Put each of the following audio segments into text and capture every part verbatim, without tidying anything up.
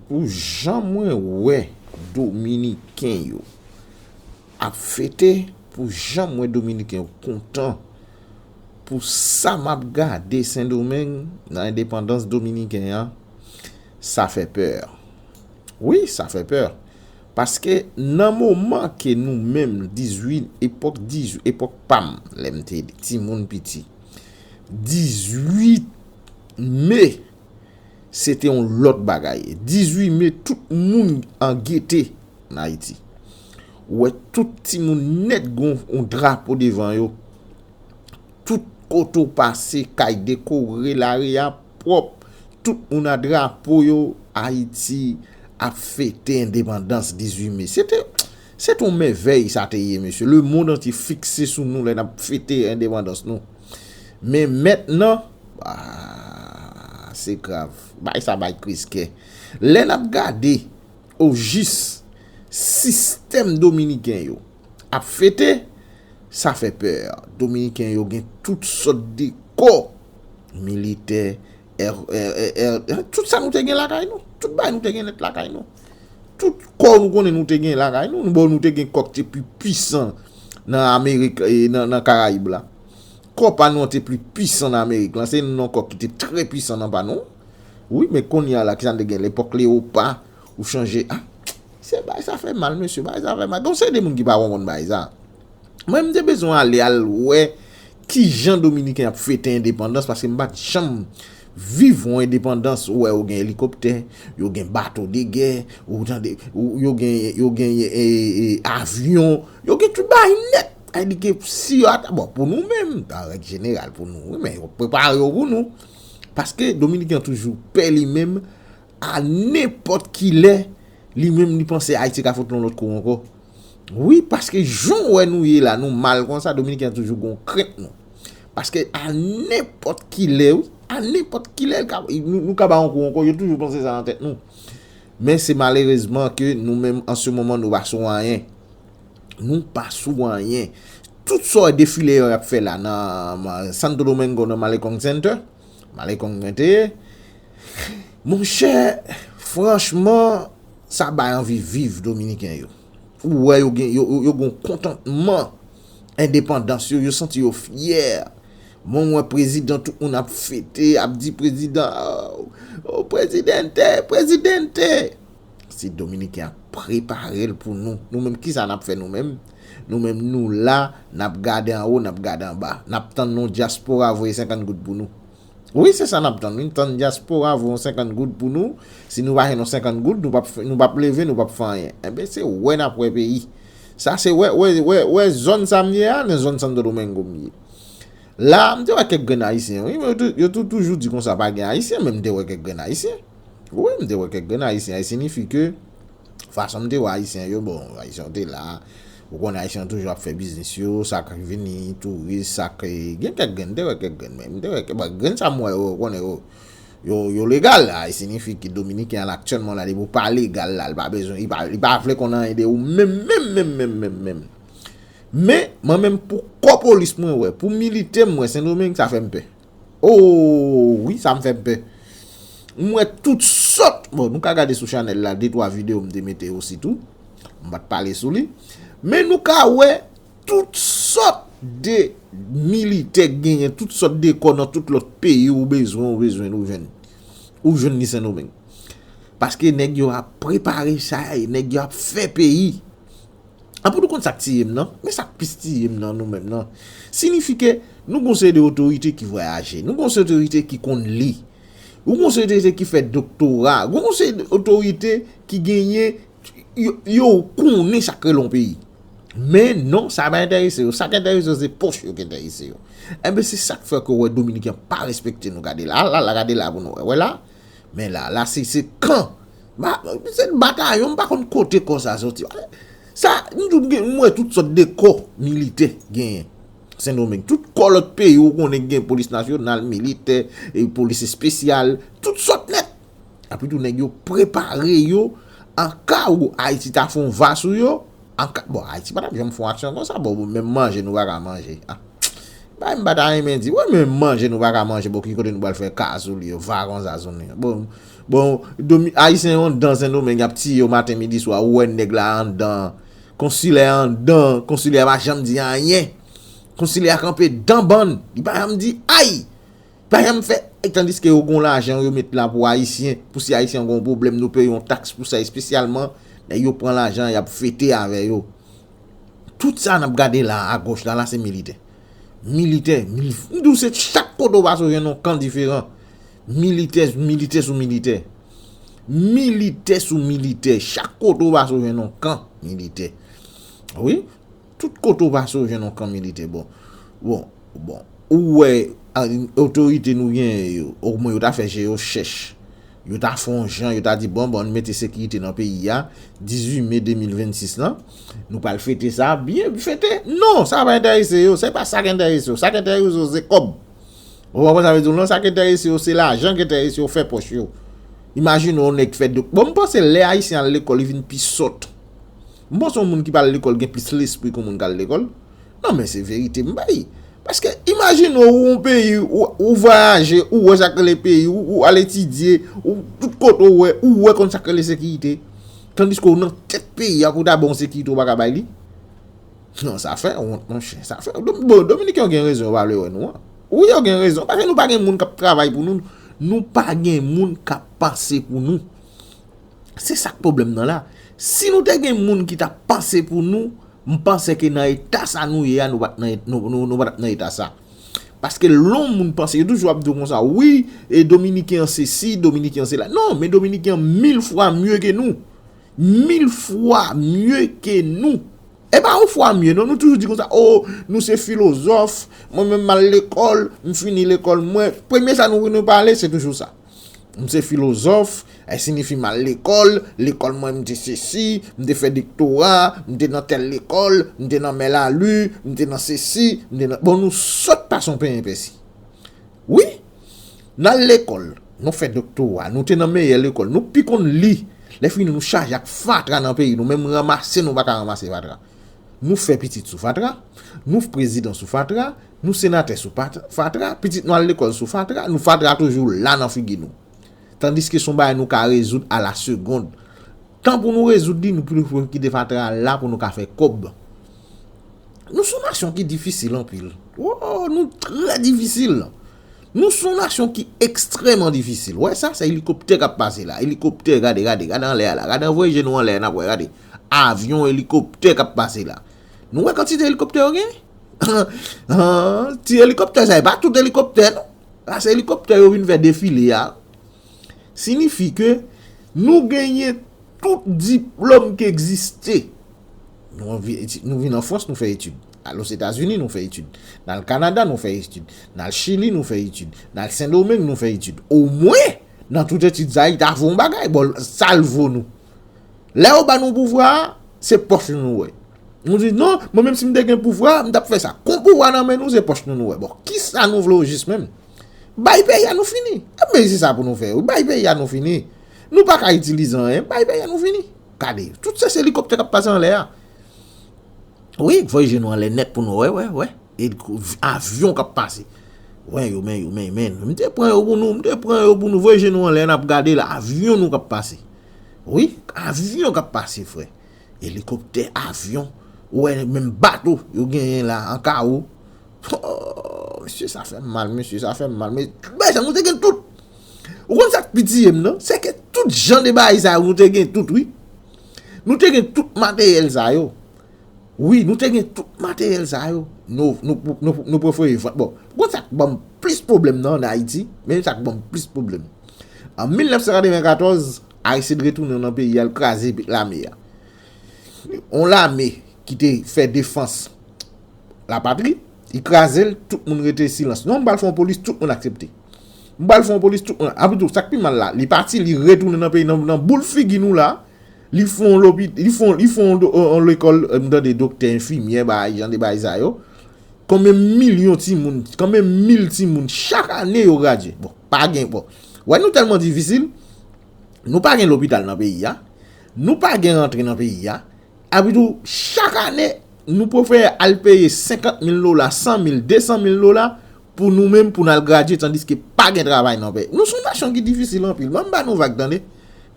Pou jan mwen wè Dominiken yo ap fete, pou jan mwen Dominiken yo kontan, pou sa m ap gade Sendomeng nan endepandans dominiken an, sa fè pè. Wi, sa fè pè. Paske nan moman ke nou menm, dizuit, epòk dizuit, epòk pa m, lè m te timoun piti, dizuit me, se te yon lòt bagay. Dizuit me, tout moun an gete nan Ayiti. Ou wè tout timoun nèt gon yon drapo devan yo. Tout kote w pase, kay dekore, lari a pwòp. Tout moun a drapo yo, Ayiti ap fete endepandans dizuit me. Se te, se te yon mèvèy sa te ye, mesye. Lemonn antye fikse sou nou lè n ap fete endepandans nou. Men mentnan, ah, se grav. Bay sa bay kriz kè. Lè n ap gade ojis sistèm dominiken yo ap fete, sa fè pè. Dominiken yo gen tout sòt de kò, militè, è, è, è, è, tout sa nou te gen lakay nou. Tout bagay nou te gen nèt lakay nou. Tout kò nou konnen nou te gen lakay nou. Nou, bon, nou te gen kò ki te pi pwisan nan Amerik, e, nan, nan Karayib la. Kò pa nou an te pli pwisan nan Amerik lan. Se youn nan kò ki te trè pwisan nan pa nou. Wi, men kounye a la, kisa n te gen? Lepòk Lewopa, ou chanje. Ah, se bagay sa fè mal, mesye, bagay sa fè mal. Gon seri de moun ki pa konprann bagay sa. Mwen, m te bezwen ale al wè kijan Dominiken ap fete endepandans, paske m pa t janm viv yon endepandans. Ou wè, yo gen elikoptè, yo gen bato de gè, ou tande, ou, yo gen, yo gen, e, e, avyon, yo gen tout bagay nèt. Sa vle di ke si yo ata, bon, pou nou menm, an règ jeneral, pou nou, wi, men yo prepare yo pou nou. Paske Dominiken an toujou pè li menm, a nenpòt ki lè, li menm li panse Ayiti ka fout nan lòt kou ankò. Wi, paske jan w wè nou ye la, nou mal konsa, Dominiken an toujou gon krent nou. Paske a nenpòt ki lè, wi, a nenpòt ki lè, l ka, nou, nou ka ba yon kou ankò, yo toujou panse sa nan tèt nou. Men se malerezman ke nou menm, an se moman, nou pa sou anyen. Nou pa sou anyen. Tout sa w wè defile yo y ap fè la nan, nan Santo Domingo, nan Malecon Center, Malecon mwen te ye. Monchè, franchman, sa bay anvi viv Dominiken yo. Ou wè yo gen, yo, yo, yo gen kontantman endepandans yo, yo santi yo fyè. Mwen wè prezidan, tout moun ap fete, ap di prezidan, oh, oh, presidente, presidente. Se Dominiken ap prepare l pou nou. Nou menm, kisa n ap fè nou menm? Nou menm, nou la, n ap gade anwo, n ap gade anba. N ap tann yon dyaspora voye senkant goud pou nou. Wi, se sa n ap tann, wi. Tann dyaspora voye yon senkant goud pou nou. Si nou pa jwenn yon senkant goud, nou p ap, nou p ap leve, nou p ap fè anyen. Enben, se wè n ap wè peyi. Sa se wè, wè, wè, wè zòn sa m ye a, nan zòn Santo Domingo m ye. La, m te wè kèk grenn Ayisyen, wi, men yo tou, yo tou toujou di konsa pa gen Ayisyen, men m te wè kèk grenn Ayisyen. Wi, m te wè kèk grenn Ayisyen. Sa siyifi ke fason m te wè Ayisyen yo, bon, Ayisyen yo te la. Ou konnen Ayisyen yo toujou ap fè biznis yo, sa k vini, touris, sa k, gen kèk grenn, m te wè kèk grenn, men m te wè kèk, bon, grenn sa m wè yo, ou konnen yo, yo, yo legal. Sa siyifi ke Dominiken an aktyèlman la, depi w pa legal la, li pa bezwen, li pa, li pa vle konn anyen de ou, menm, menm, menm, menm, menm, menm. Men, mwen menm, pou kò polis mwen wè, pou militè m wè, Sendomeng, sa fè m pè. Oh, wi, sa m fè m pè. M wè tout sòt. Bon, nou ka gade sou chanèl la, de twa videyo m te mete osi tou. M pa t pale sou li. Men nou ka wè tout sòt de militè k genyen, tout sòt de kò nan tout lòt peyi ou bezwen, ou bezwen, ou jwenn. Ou jwenn li Sendomeng. Paske nèg yo ap prepare chay, nèg yo ap fè peyi. An pou nou konn sa k tiye m nan, men sa k plis tiye m nan nou menm nan. Siyifi ke nou gon seri de otorite ki vwayaje, nou gon seri otorite ki konn li, nou gon seri otorite ki fè doktora, gon seri otorite ki genyen, yo, yo konnen sa k rele yon peyi. Men non, sa pa enterese yo. Sa k enterese yo, se pòch yo k enterese yo. Enben, se sa k fè ke w wè Dominiken pa respekte nou. Gade la, la, la, gade la pou nou wè. Wè la, men la, la se, se kan. Ba, se batayon, m pa konn kote kò sa soti. Sa, m di w, m gen, m wè tout sòt de kò militè genyen Sendomeng. Tout kò lòt peyi ou konnen gen polis nasyonal, militè, e polis espesyal, tout sòt nèt. Epi tou nèg yo prepare yo an ka ou Ayiti ta fè yon va sou yo, an ka, bon, Ayiti pa t ap janm fè yon aksyon konsa, bon, menm manje nou pa ka manje. Ah. Bay m pa ta renmen di, wi, menm manje nou pa ka manje, bon, ki kote nou pral fè ka sou li, yo, va konsa sou li. Bon, Bon, Domi- Ayisyen yo anndan Sendomeng ap tiye yo maten, midi, swa. Ou wè nèg la anndan, konsilè anndan, konsilè a pa janm di anyen. Konsilè a kanpe dan bann, li pa janm di ay. Pa janm fè, e tandiske yo gon lajan yo met la pou Ayisyen, pou si Ayisyen gon pwoblèm, nou peye yon taks pou sa espesyalman. Nèg yo pran lajan, y ap fete avè yo. Tout sa n ap gade la, agòch la, la se militè. Militè, mil- m di w se chak kote w pase w jwenn yon kan diferan. Militè, militè sou militè. Militè sou militè. Chak kote w pase w jwenn yon kan militè. Wi, tout kote w pase w jwenn yon kan militè. Bon, bon, bon. Ou wè, a, otorite nou genyen yo, omwen yo ta fè je yo chèch. Yo ta fè yon jan, yo ta di, bon, bon, ann mete sekirite nan peyi a, dizuit me de mil vennsis lan, nou pral fete sa, byen fete. Non, sa pa enterese yo, se pa sa k enterese yo. Sa k enterese yo, se kòb. Ou konprann sa m vle di w lan? Sa k enterese yo, se lajan k enterese yo, fè pòch yo. Imajine yon nèg fè dok-, bon, m panse lè Ayisyen al lekòl, li vin pi sòt. M panse yon moun ki pa al lekòl gen plis lespri ke yon moun k al lekòl. Non, men se verite m bay. Paske imajine w, ou yon peyi, ou, ou vwayaje, ou wè sa k rele peyi, ou, ou al etidye, ou tout kote ou wè, ou wè konn sa k rele sekirite. Tandiske w nan tèt peyi a, pou w ta bon sekirite, ou pa ka bay li. Non, sa fè wont, monchè. Sa fè, Dom- bon, Dominiken yo gen rezon, yo pa vle wè nou an. Wi, yo gen rezon, paske nou pa gen moun k ap travay pou nou, nou pa gen moun k ap panse pou nou. Se sa k pwoblèm nan la. Si nou te gen moun ki t ap panse pou nou, m panse ke nan eta sa nou ye a, nou pa t nan, nou, nou, nou pa t ap nan eta sa. Paske lè yon moun panse, yo toujou ap di w konsa, wi, e Dominiken an sesi, Dominiken an sela. Non, men Dominiken an mil fwa mye ke nou. Mil fwa mye ke nou. E pa yon fwa mye, non, nou toujou di konsa, o, nou se filozòf, mwen menm m al lekòl, m fini lekòl mwen. Premye sa nou, nou pale, se toujou sa. M se filozòf, e siyifi m al lekòl, lekòl mwen m te sesi, m te fè doktora, m te nan tèl lekòl, m te nan Mèlalu, m te nan sesi, m te nan, bon, nou sòt pase yon penyen pèsi. Wi, n al lekòl, nou fè doktora, nou te nan meyè lekòl, nou pi konn li. Lè fini, nou chaje ak fatra nan peyi nou, menm ranmase nou pa ka ranmase fatra. Nou fè pitit sou fatra, nou prezidan sou fatra, nou senatè sou pat- fatra, pitit nou al lekòl sou fatra, nou fatra toujou la nan figi nou. Tandiske se yon bagay nou ka rezoud a la segond. Tan pou nou rezoud li, nou plifò kite fatra a la pou nou ka fè kòb. Nou se yon nasyon ki difisil anpil. Wo, nou trè difisil. Nou se yon nasyon ki ekstrèman difisil. Wè sa, se elikoptè k ap pase la. Elikoptè, gade, gade, gade anlè a la. Gade, anvoye je nou anlè a, n ap wè, gade. Avyon, elikoptè k ap pase la. Nou wè kantite elikoptè yo gen? Ah, ti elikoptè sa, e pa tout elikoptè, non. Sa se elikoptè yo vin fè defile a. Siyifi ke nou genyen tout diplòm ki egziste. Nou anvi eti- nou vin an Frans, nou fè etid. Al Ozetazini, nou fè etid. N al Kanada, nou fè etid. N al Chili, nou fè etid. N al Sendomeng, nou fè etid. Omwen, nan tout etid sa, li ta vo yon bagay. Bon, sa l vo nou. Lè yo ba nou pouvwa a, se pòch nou nou wè. Nou di, non, mwen menm si m te gen pouvwa, m t ap fè sa. Kon pouvwa nan men nou, se pòch nou nou wè. Bon, kisa nou vle ojis menm? Bay peyi a, nou fini. Ebyen, se sa pou nou fè, wi. Bay peyi a, nou fini. Nou pa ka itilize anyen. Bay peyi a, nou fini. Gade, tout se, se elikoptè k ap pase anlè a. Wi, voye je nou anlè nèt pou nou wè, wè, wè. E avyon k ap pase. Wè yo, men yo, men, men. M te pran yo pou nou, m te pran yo pou nou. Voye je nou anlè, n ap gade la. Avyon nou k ap pase. Wi, avyon k ap pase, frè. Elikoptè, avyon, ou wè menm bato yo genyen la, an kawo. Oh, mesye, sa fè m mal, mesye, sa fè m mal. Men, men, jan nou te gen tout. Ou konn sa k pi tiye m nan? Se ke tout jan de bagay sa yo, nou te gen tout, wi. Nou te gen tout materyèl sa yo. Wi, nou te gen tout materyèl sa yo. Nou, nou, nou, nou prefere vann. Bon, ou konn sa k ban m plis pwoblèm nan ann Ayiti? Men sa k ban m plis pwoblèm. An mil nèf san katrevenkatòz, Aristide retounen nan peyi a, l kraze lame a. On lame ki te fè defans lapatri, li kraze l, tout moun rete silans. Non, m pral fè yon polis, tout moun aksepte. M pral fè yon polis, tout moun. Apitou, sa k pi mal la, li pati, li retounen nan peyi, nan, nan boul figi nou la, li fè yon lopi, li fè yon, li fè yon do- yon, yon lekòl, euh, m tande doktè, enfimyè, bagay, jan de bagay sa yo. Konbyen milyon timoun, konbyen mil timoun, chak ane yo gradye. Bon, pa gen, bon. Wè, nou tèlman difisil, nou pa gen lopital nan peyi a, nou pa gen rantre nan peyi a, apitou, chak ane, nou prefere al peye senkant mil dola, san mil, desan mil dola, pou nou menm, pou n al gradye, tandiske pa gen travay nan peyi. Nou se yon nasyon ki difisil anpil. Ban m ba nou vag, tande.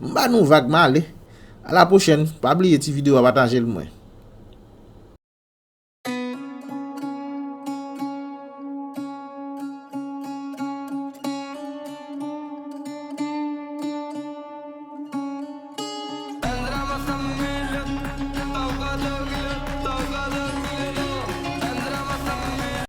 M ba nou vag, m ale. A la pwochèn. Pa bliye ti videyo a, pataje l mwen.